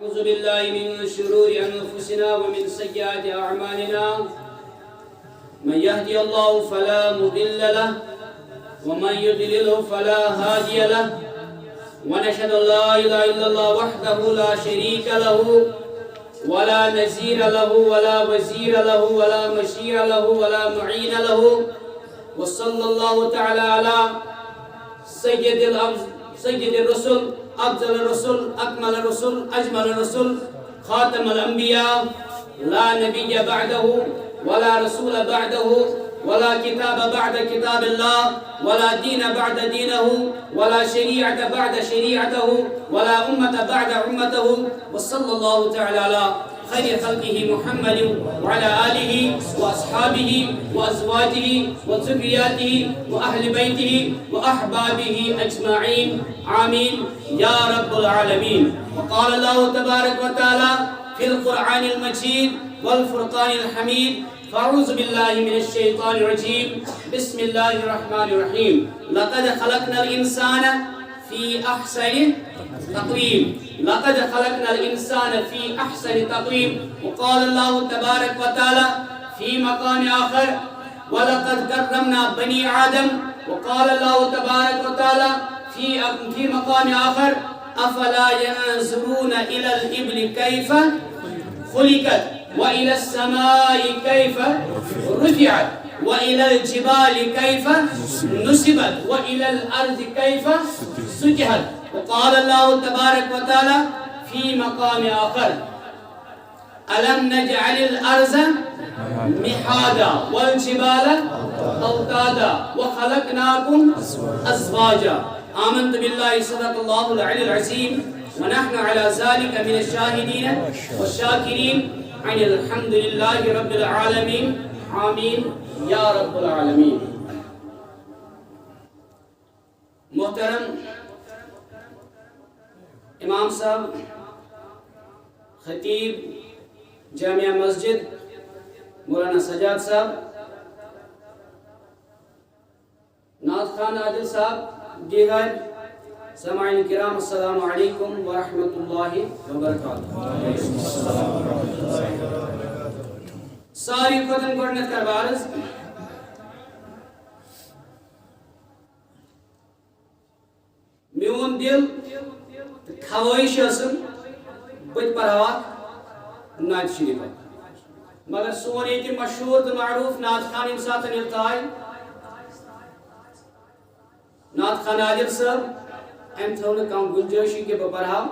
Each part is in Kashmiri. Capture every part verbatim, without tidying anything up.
أعوذ بالله من شرور أنفسنا ومن سيئات أعمالنا. من يهدي الله فلا مضل له، ومن يضلله فلا هادي له. ونشهد أن لا إله إلا الله وحده لا شريك له، ولا نذير له، ولا وزير له، ولا مشير له، ولا معين له. وصلى الله تعالى على سيد الأرض، سيد الرسل، أفضل الرسل، أكمل الرسل، أجمل الرسل، خاتم الأنبياء، لا نبي بعده، ولا رسول بعده، ولا كتاب بعد كتاب الله، ولا دين بعد دينه، ولا شريعة بعد شريعته، ولا أمة بعد أمته. وصلى الله تعالى على خير خلقه محمد وعلى آله وأصحابه وأزواجه وذرياته وأهل بيته وأحبابه أجمعين. آمين يا رب العالمين. وقال الله تبارك وتعالى في القرآن المجيد والفرقان الحميد: فأعوذ بالله من الشيطان الرجيم. بسم الله الرحمن الرحيم. لقد خلقنا الإنسان في أحسن تقويم. لقد خلقنا الإنسان في أحسن تقويم. وقال الله تبارك وتعالى في مقام آخر: ولقد كرمنا بني آدم. وقال الله تبارك وتعالى في، في مقام آخر: أفلا ينظرون إلى الإبل كيف خلقت، وإلى السماء كيف رفعت، وإلى الجبال كيف نصبت، وإلى الأرض كيف سطحت. وقال الله تبارك وتعالى في مقام آخر: ألم نجعل الأرض مهادا والجبال أوتادا وخلقناكم أزواجا. آمنت بالله، صدق الله العلي العظيم، ونحن على ذلك من الشاهدين والشاكرين. عن الحمد لله رب العالمين. آمين يا رب العالمين. محترم امام صاحب، خطیب جامع مسجد مولانا سجاد صاحب، نعت خوان عادل صاحب، دیگر سامعین کرام، السلام علیکم ورحمۃ اللہ وبرکاتہ۔ ساروی کھۄتہٕ گۄڈٕنیتھ کرٕ بہٕ عرض، میون دل تہٕ خواہش ٲسٕم بہٕ تہِ پرہاو اکھ نعت شریف۔ مگر سون ییٚتہِ مشہوٗر تہٕ معروٗف نعت خوان ییٚمہِ ساتہٕ ییٚلہِ تہِ آے، نعت خوان عادل صٲب، أمۍ تھٲو نہٕ کانٛہہ گُنجٲیشٕے کہِ بہٕ پرہاو۔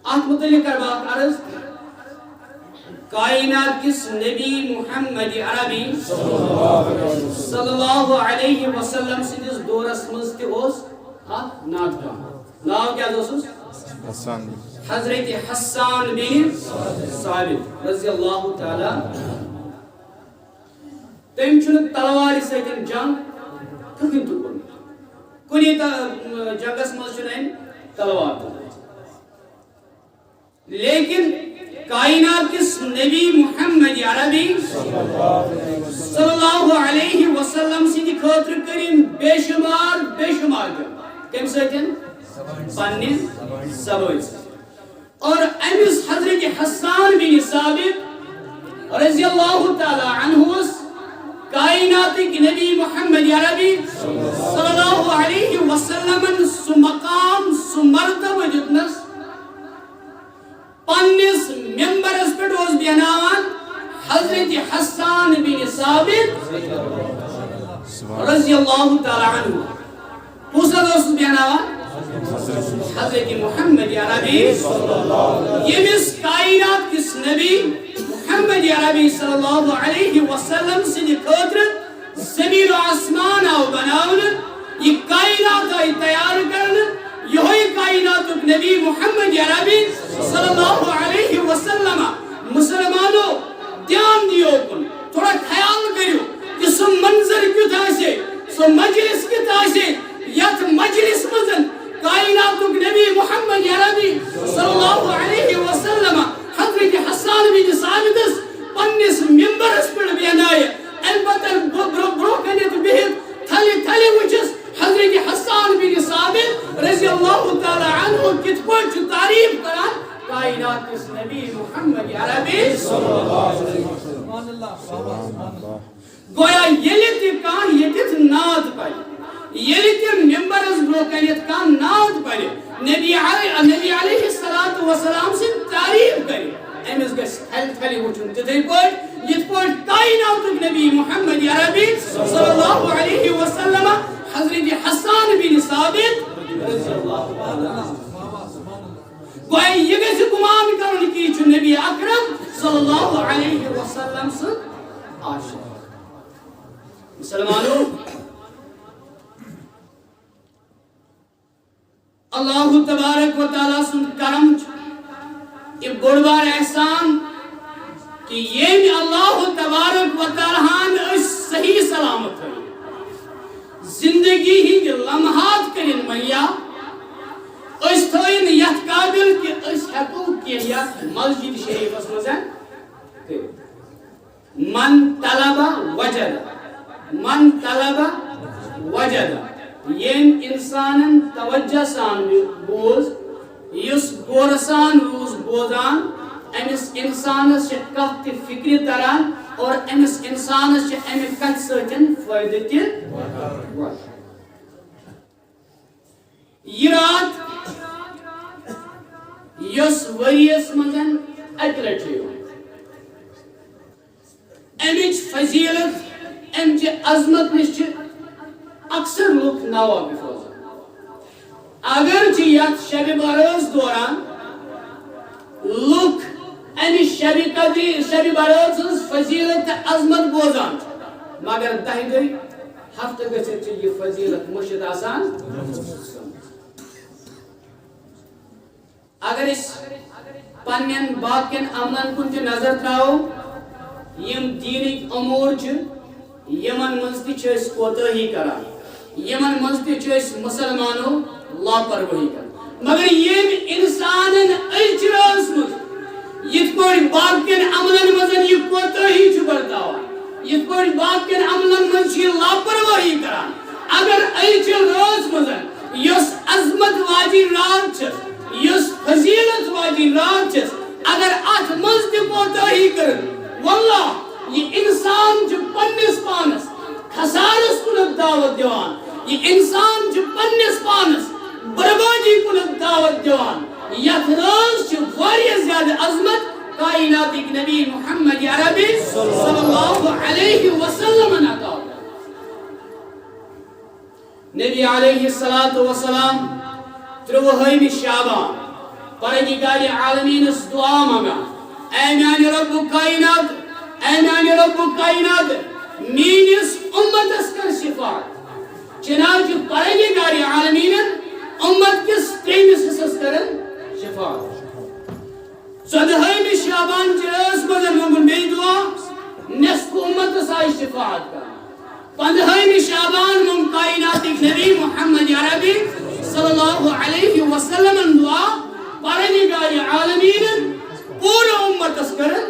اتھ متعلق کرٕ بہٕ اکھ عرض۔ کائنات کِس نبی محمد عربی صلی اللہ علیہ وسلم سٕنٛدِس دورس منٛز تہِ اوس اکھ نعت خوان۔ ناو کیٛاہ اوسُس؟ حسان۔ حضرت حسان بن ثابت رضی اللہ تعالیٰ عنہ۔ تٔمۍ چھُنہٕ تلوارِ سۭتۍ جنگ کٕہٕنۍ تہِ کوٚرمُت۔ کُنہِ تہ-، جنگس منٛز چھُنہٕ أمۍ تلوار تُلمُت۔ لیکن کائنات کِس نبی محمد عربی صلی اللہ علیہ وسلم سٕنٛدِ خٲطرٕ کٔرۍ أمۍ بے شمار، بے شمار جنگ۔ کَمہِ سۭتۍ؟ پننہِ زبٲنۍ سۭتۍ۔ اور أمِس حضرت حسان بن ثابت رضی اللہ تعالیٰ عنہس کائناتٕکۍ نبی محمد عربی صلی اللہ علیہ وسلمن سُہ مقام، سُہ مرتبہ دیُتنس۔ پننِس ممبرس پٮ۪ٹھ اوس بیہناوان حضرت حسان بن ثابت رضی اللہ تعالیٰ عنہ۔ کُس حظ اوسُس بیہناوان؟ حضرت محمد عربی، ییٚمِس کائنات کِس نبی محمد عربی صلی اللہ علیہ وسلم سٕنٛدِ خٲطرٕ زمین و آسمان آو بناونہٕ، یہِ کائنات آیہِ تیار کرنہٕ، یِہوٚے کائناتُک نبی محمد عربی صلی اللہ علیہ وسلم۔ مسلمانو، دھیان دِیِو اُکُن، تھوڑا خیال کٔرِو کہِ سُہ منظر کیُتھ آسہِ، سُہ مجلس کیُتھ آسہِ، یتھ مجلس منٛز کائناتُک نبی محمد عربی صلی اللہ علیہ وسلم حضرت حسان بن ثابتس پننِس ممبرس پٮ۪ٹھ بیہنایہِ۔ امہِ پتہٕ برٛونٛہہ، برٛونٛہہ، برٛونٛہہ کنٮ۪تھ بِہِتھ تھلہِ تھلہِ وٕچھِس حضرت حسان بن ثابت رضی اللہ تعالیٰ عنہ کِتھ پٲٹھۍ چھُ تعریف کائنات کِس نبی محمد عربی صلی اللہ علیہ وسلم۔ گویا ییٚلہِ تہِ کانٛہہ ییٚتٮ۪تھ نعت پرِ، ییٚلہِ تہِ ممبرس برونٛہہ کنٮ۪تھ کانٛہہ نعت پرِ، نبی علی-، نبی علیہ الصلوۃ والسلام سٕنٛز تعریف کرِ، أمِس گژھِ تھلہِ تھلہِ وٕچھُن تِتھے پٲٹھۍ یِتھ پٲٹھۍ کائناتُک نبی محمد عربی صلی اللہ علیہ وسلم حضرت حسان بن ثابت رضی اللہ تعالیٰ عنہ۔ گویا یہِ گژھِ گمان کرُن کہِ یہِ چھُ نبی اکرم صلی اللہ علیہ وسلم سُنٛد عاشق۔ مسلمانو، اللہ تبارک و تعالیٰ سُنٛد کرم چھُ یہِ بوٚڑ بار احسان کہِ ییٚمۍ اللہ تبارک و تعالیٰ ہن أسۍ صحیح سلامت تھٲوۍ۔ زندگی ہٕنٛدۍ لمحات کٔرِن مہیا، أسۍ تھٲوِن یتھ قابل کہِ أسۍ ہٮ۪کو کینٛہہ یتھ مسجد شریفس منٛز کٔرِتھ۔ من طلب وجد، من طلب وجد۔ ییٚمۍ انسانن توجہ سان بوٗز، یُس غورٕ سان روٗز بوزان، أمِس انسانس چھِ کتھ تہِ فکرِ تران اور أمِس انسانس چھِ امہِ کتھِ سۭتۍ فٲیدٕ تہِ واتان۔ یہِ راتھ یۄس ؤریَس منٛز اَکہِ لَٹہِ چھِ یِوان، اَمِچ فضیلت، اَمچہِ عظمت نِش چھِ اکثر لُکھ ناوابِف روزان۔ اگرچہِ یَتھ شبِ برٲژ دوران لُکھ اَمہِ شبِ قدری، شبِ برٲژ ہٕنٛز فضیلت تہٕ عظمت بوزان چھِ، مگر دَہہِ دۄہہِ ہفتہٕ گٔژھِتھ چھِ یہِ فضیلت مٔشِتھ آسان۔ اگر أسۍ پننٮ۪ن باقین عملن کُن تہِ نظر تراوو، یِم دیٖنٕکۍ امور چھِ، یِمن منٛز تہِ چھِ أسۍ کوتٲہی کران، یِمن منٛز تہِ چھِ أسۍ مُسلمانو لاپروٲہی کران۔ مگر ییٚمۍ انسانن أزچہِ رٲژ منٛز یِتھ پٲٹھۍ باقین عملن منٛز یہِ کوتٲہی چھُ برتاوان، یِتھ پٲٹھۍ باقین عملن منٛز چھِ یہِ لاپروٲہی کران، اگر أزچہِ رٲژ منٛز یۄس عظمت واجِنۍ راتھ چھِ، یۄس فضیلت واجِنۍ راتھ چھِ، اگر اتھ منٛز تہِ کوتٲہی کٔر، واللہ، یہِ انسان چھُ پننِس پانس خسارس کُنتھ دعوت دِوان، یہِ انسان چھُ پننِس پانس بربادی کُنتھ دعوت دِوان۔ یتھ رٲژ چھِ واریاہ زیادٕ عظمت کائناتٕکۍ نبی محمد عربی صلی اللہ علیہ وسلمن عطا۔ نبی علیہ الصلوۃ والسلام ترٛۆوُہمہِ شعبان پروردگار عالمینس دعا منگان، اے میانہِ رب کائنات، اے میانہِ رب کائنات، میٲنِس امتس کر شفاعت۔ چنانچہ پروردگار عالمینن امت کِس ترٛیٚیمِس حصس کرن شفاعت۔ ژۄدہٲیمہِ شعبان چہِ رٲژ منٛز منٛگُن بیٚیہِ دعا، نصف اُمتس آیہِ شفاعت کرنہٕ۔ پنٛدہٲیمہِ شعبان منٛگ کائناتٕکۍ نبی محمد عربی صلی اللہ علیہ وسلمن دعا، پروردگار عالمینن پوٗرٕ اُمتس کرن۔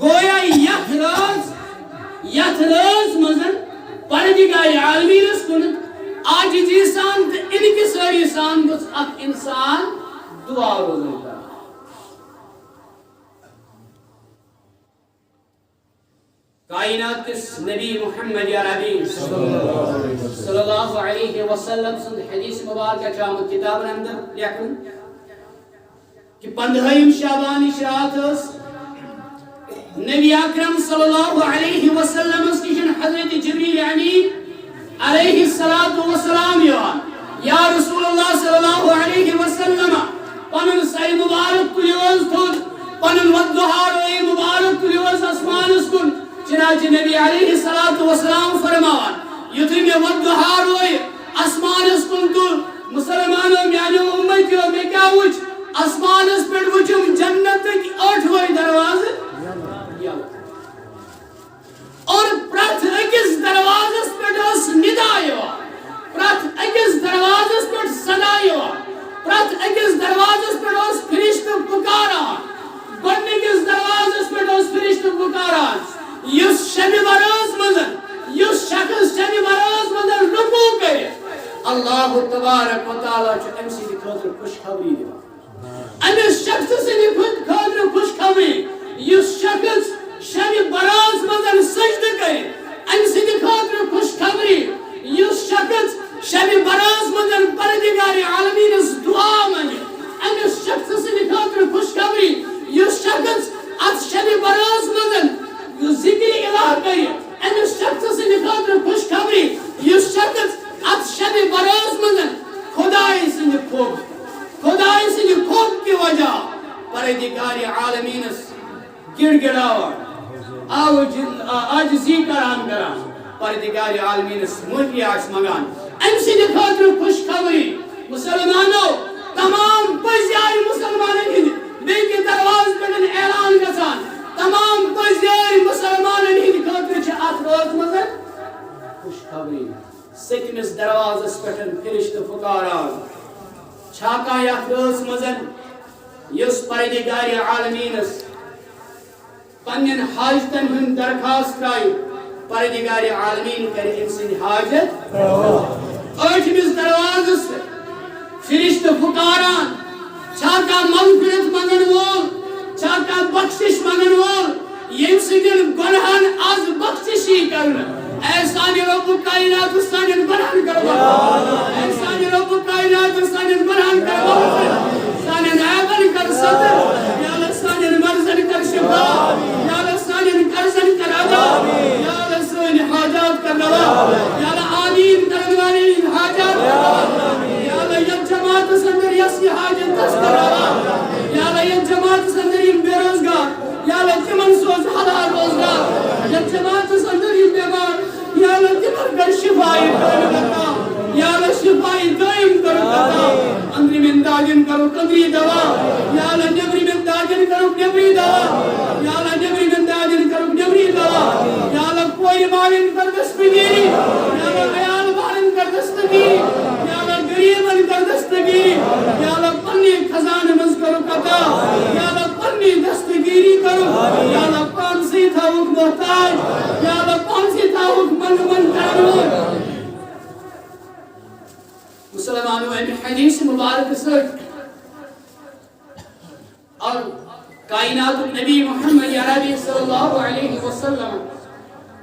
گویا یتھ رٲژ، یتھ رٲژ منٛز پروردگار عالمینس کُن عاجزی سان تہٕ انکساری سان گوٚژھ اکھ انسان دعا روزُن کران۔ کائنات کِس نبی محمد عربی صلی اللہ علیہ وسلم سٕنٛز حدیث مبارکہ چھِ آمٕژ کتابن اندر لیکھنہٕ کہ پندہٲیِم شعبانٕچ راتھ ٲس۔ نبی اکرم صلی اللہ علیہ وسلمس نِش حضرت جبریل امین علیہ الصلوۃ والسلام یِوان، یا رسول اللہ صلی اللہ علیہ وسلم، پنُن سر مبارک تُلِو حظ تھوٚد، پنُن والضحیٰ رٲیی مبارک تُلِو حظ آسمانس کُن۔ چنانچہ نبی علیہ الصلوۃ والسلام فرماوان، یُتھُے مےٚ والضحیٰ رٲے آسمانس کُن تُل، مسلمانو، میانیو امتیو، مےٚ کیٛاہ وُچھ؟ آسمانس پٮ۪ٹھ وُچھُم جنتٕکۍ ٲٹھ وَے دروازٕ یَلہٕ۔ اور پرٛٮ۪تھ أکِس دروازس پٮ۪ٹھ ٲس ندا یِوان، پرٛٮ۪تھ أکِس دروازس پٮ۪ٹھ صدا یِوان، پرٛٮ۪تھ أکِس دروازس پٮ۪ٹھ اوس فرشتہٕ پُکاران۔ گۄڈٕنِکِس دروازس پٮ۪ٹھ اوس فرشتہٕ پُکاران، یُس شبِ برٲژ منٛز، یُس شخص شبِ برٲژ منٛز رکوع کرِ، اللہ تبارک و تعالیٰ چھُ أمۍ سٕنٛدِ خٲطرٕ خوشخبری دِوان۔ سٕنٛدِ خٲطرٕ خوشخبری، یُس شخص شبِ برٲژ منٛز سجدٕ کرِ، أمۍ سٕنٛدِ خٲطرٕ خوشخبری، یُس شخص شبِ برٲژ منٛز پروردگار عالمینس دعا منٛگہِ، أمِس شخص سٕنٛدِ خٲطرٕ خوشخبری، یُس شخص اتھ شبِ برٲژ منٛز ذکر الہ کرِ، أمِس شخص سٕنٛدِ خٲطرٕ خوشخبری، یُس شخص اتھ شبِ برٲژ منٛز خدایہِ سٕنٛدِ خوف، خدایہِ سٕنٛدِ خوف کہِ وجہ پروردگار عالمینس گڑگڑاوان، آوج-، آ-، عاجزی کران کران، پروردگار عالمینس معافی آسہِ منگان، أمۍ سٕنٛدِ خٲطرٕ خوشخبری۔ مسلمانو، تمام پٔزۍ یارِ مسلمانن ہٕنٛدِ بیٚیہِ کہِ دروازٕ پٮ۪ٹھ اعلان گژھان، تمام پٔزۍ یارِ مسلمانن ہٕنٛدِ خٲطرٕ چھِ اتھ رٲژ منٛز خوشخبری۔ سٔتمِس دروازس پٮ۪ٹھ فرشتہٕ پھُکاران، چھا کانٛہہ یتھ رٲژ منٛز یُس پروردگار عالمینس پننٮ۪ن حاجتن ہُنٛد درخواست ترٛایہِ، پروردگار عالمین کرِ أمۍ سٕنٛدۍ حاجت۔ ٲٹھمِس دروازس پٮ۪ٹھ فرشتہٕ پھُکاران، چھا کانٛہہ مغفرت منگن وول، چھا کانٛہہ بخشش منگن وول، ییٚمہِ سٕنٛدٮ۪ن گۄنہن از بخشش یی کرنہٕ۔ اے سانہِ رب کائنات، سانٮ۪ن گۄنہن کر مغفرت۔ اے سانہِ رب کائنات، سانٮ۪ن گۄنہن کر مغفرت۔ سانٮ۪ن عیبن کر ستر۔ یا اللہ، سانٮ۪ن مرضن کر شفا۔ یا اللہ، سانٮ۪ن قرضن کر ادا۔ یا اللہ، سٲنۍ حاجات کر روا۔ یا اللہ، آمین کرن والٮ۪ن ہٕنٛدۍ حاجات کر روا۔ یا اللہ، یتھ جماعتس اندر یس یہِ حاجت تس کر روا۔ یا اللہ، یتھ جماعتس اندر یِم بے روزگار، یا اللہ، تِمن سوز حلال روزگار۔ یتھ جماعتس اندر یِم بیمار، یا اللہ، تِمن کر شفائی دٲیِم عطا۔ یا اللہ، شفائی دٲیِم کر عطا۔ أنٛدرِمٮ۪ن دادٮ۪ن کرُکھ أنٛدری دوا۔ یا اللہ، نیٚبرِمٮ۪ن دادٮ۪ن کرُکھ نیٚبری دوا۔ یا اللہ، نیٚبرِمٮ۪ن دادٮ۪ن کرُکھ نیٚبری دوا۔ یا اللہ، کورِ مالٮ۪ن کر دستگیری۔ یا اللہ، عیال والٮ۪ن کر دستگیری۔ یا اللہ، غریبن کر دستگیری۔ یا اللہ، پننہِ خزانہٕ منٛز کرُکھ عطا۔ یا اللہ، پننہِ دستگیری کرُکھ۔ یا اللہ، پانسٕے تھاوُکھ محتاج۔ یا اللہ، پانسٕے تھاوُکھ منٛگہٕ منٛگ کرن وول۔ مسلمانو، امہِ حدیث مبارک سۭتۍ اور کائنات نبی محمد عربی صلی اللہ علیہ وسلم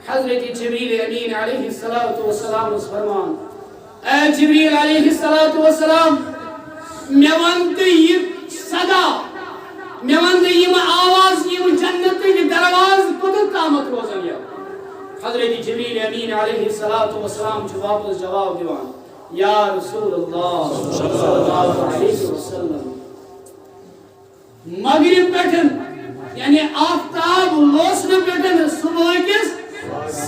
حضرت جبریل امین علیہ الصلوۃ والسلام اوس فرمان، اے جبریل علیہ الصلوۃ والسلام، مےٚ وَن تہٕ یہِ صدا، مےٚ وَن تہٕ یِم آواز، یِم جنتٕکۍ دروازٕ کوٚت تامَتھ روزن یَلہٕ؟ حضرت جبریل امین علیہ الصلوۃ والسلام چھُ واپس جواب دِوان، یا رسول اللہ صلی اللہ علیہ وسلم، مغرب پٮ۪ٹھ، یعنی آفتاب لوسنہٕ پٮ۪ٹھ صبح کِس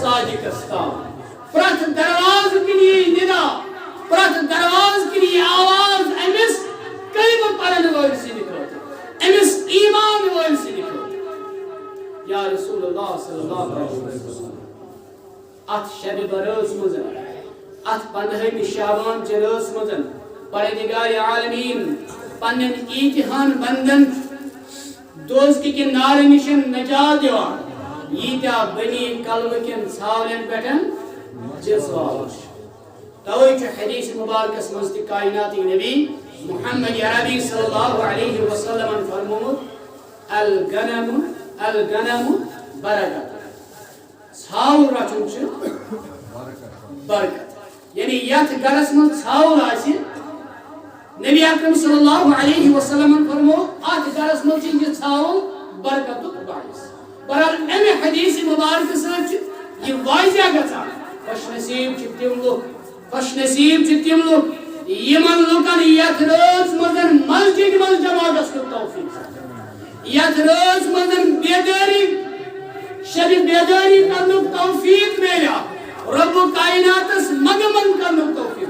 صادقس تام، پرٛٮ۪تھ دروازٕ کِنۍ یی ندا، پرٛٮ۪تھ دروازٕ کِنۍ یی آواز أمِس کلمہٕ پرن وٲلۍ سٕنٛدِ خٲطرٕ، أمِس ایمان وٲلۍ سٕنٛدِ خٲطرٕ۔ یا رسول اللہ صلی اللہ علیہ وسلم، اتھ شبِ برٲژ منٛز، اتھ پندہمہِ شعبان چہِ رٲژ منٛز، پروردگار عالمین پننٮ۪ن ییٖتیہن بندن دوزخہٕ کہِ نارٕ نِش نجات دِوان، ییٖتیاہ بنی کلبہٕ کٮ۪ن ژھاولٮ۪ن پٮ۪ٹھ جِژھ واو چھِ۔ توے چھُ حدیث مبارکس منٛز تہِ کائنات نبی محمد عربی صلی اللہ علیہ وسلمن فرمومُت، الغنم، الغنم برکت۔ ژھاوُل رچھُن چھُ برکت۔ یعنی یتھ گرس منٛز ژھاوُل آسہِ، نبی اکرم صلی اللہ علیہ وسلمن فرمو، اتھ گرس منٛز چھُ یہِ ژھاوُل برکتُک باعث۔ بہرحال، امہِ حدیث مبارکہٕ سۭتۍ چھُ یہِ واضح گژھان، خوش نصیب چھِ تِم لُکھ، خوش نصیب چھِ تِم لُکھ، یِمن لُکن یتھ رٲژ منٛز مسجد منٛز جمع گژھنُک توفیق چھُ۔ یتھ رٲژ منٛز بیدٲری، شبِ بیدٲری کرنُک توفیق میلیو، رب کائناتس منٛگہٕ منٛگ کرنُک توفیق۔